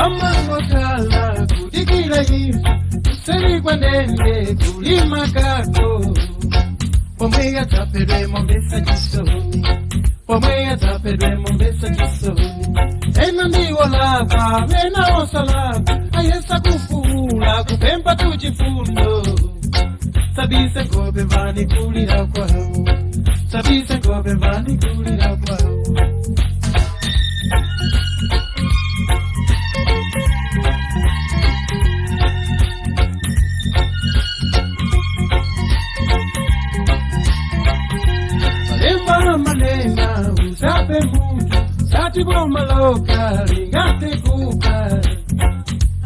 Amangokhala kudikira imfa kuseri kwa ndende kulima kako pomwe adzapedwe mombesa chisoni pomwe adzapedwe mombesa chisoni ena ndiwo lapa ena osalapa ayesa kufuula kupemba tuchifundo sabise ngobe mvani kulira kwawo sabise ngobe mvani kulira kwawo. Manena usape muntu sati bomaloka lingate kuka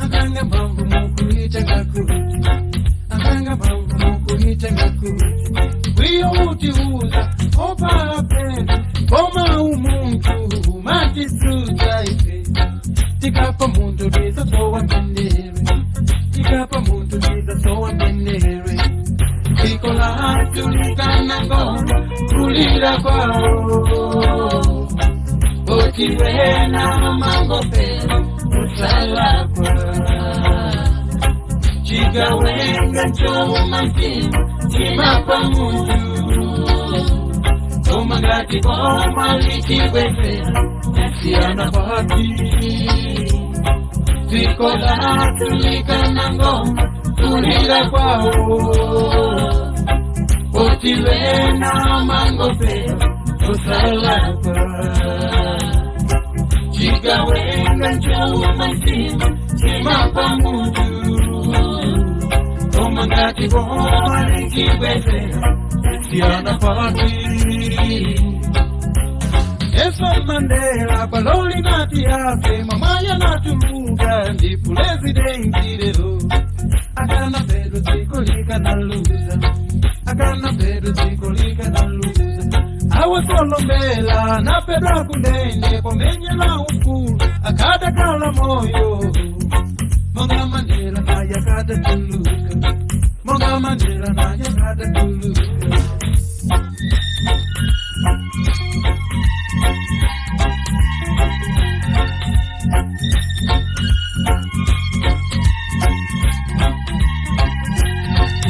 akanga mpamvu mukuita ngakuti akanga mpamvu mukuita ngakuti wiyo utiuza opala pena koma umuntu umatisuza ife tikapa muntu tizasowa mtendere tikapa muntu tizasowa mtendere ikola tulikana ngoma kulira kwao otiwena mangopera usalakwa chigawenga nchoma mtima chimapa muntu omangati boma lichibwezera siyana pati tikola tulikana ngoma kulira kwao otiwena mangopera usalakwa chigawenga nchoma mtima chimapa muntu omangati boma lichibwezera siyana pati. Nelson Mandela baloli nati afe mamaya natuluka ndi pulezidenti lero akana pedo dzikolika naluza akana pedo dzikolika naluza awe solombela napedwa kundende pomenyela ufulu akadakala moyo monga Mandela naye akadatuluka monga Mandela naye akadatuluka.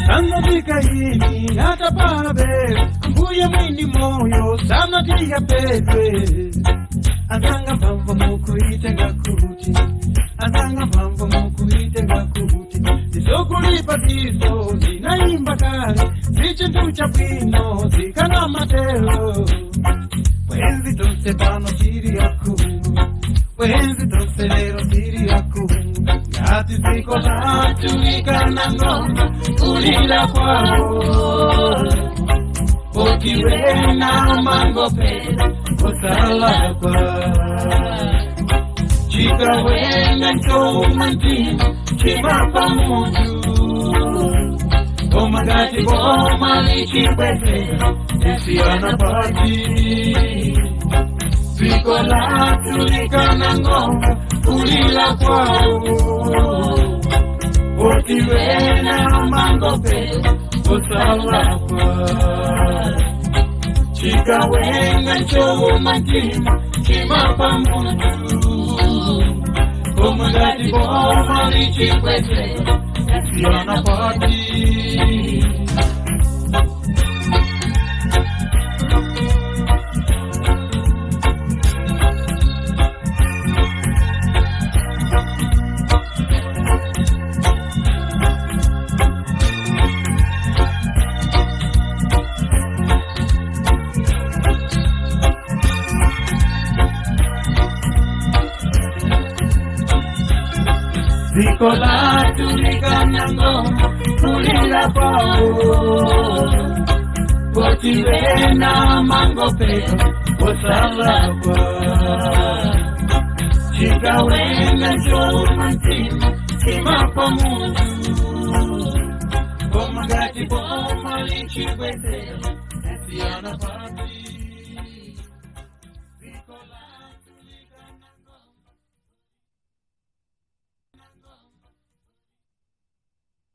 Sangatika yini atapabe mbuye mwini moyo sana tiyapedwe azanga mpamvu mukuite ngakuti azanga mpamvu mukuite ngakuti ndizokulipa tizo zinaimba kale zichintu cha bwino zikana matelo wenzi tonse pano tiri yakumu wenzi tonse lero tiri yakumu ngati dziko latulikana ngoma kulira kwawo otiwena mangopera usalakwa chigawenga nchoma mtima chimapa muntu omangati boma lichibwezera tisiyana pati dziko latulikana ngoma kulira kwawo otiwena mangopera usalakwa chigawenga nchoma mtima chimapa muntu omangati boma lichibwezera tisiyana pati. Dziko latulikana ngoma kulira kwawo otiwena mangopera usalakwa chigawenga nchoma mtima chimapa muntu omangati boma lichibwezera siyana pati.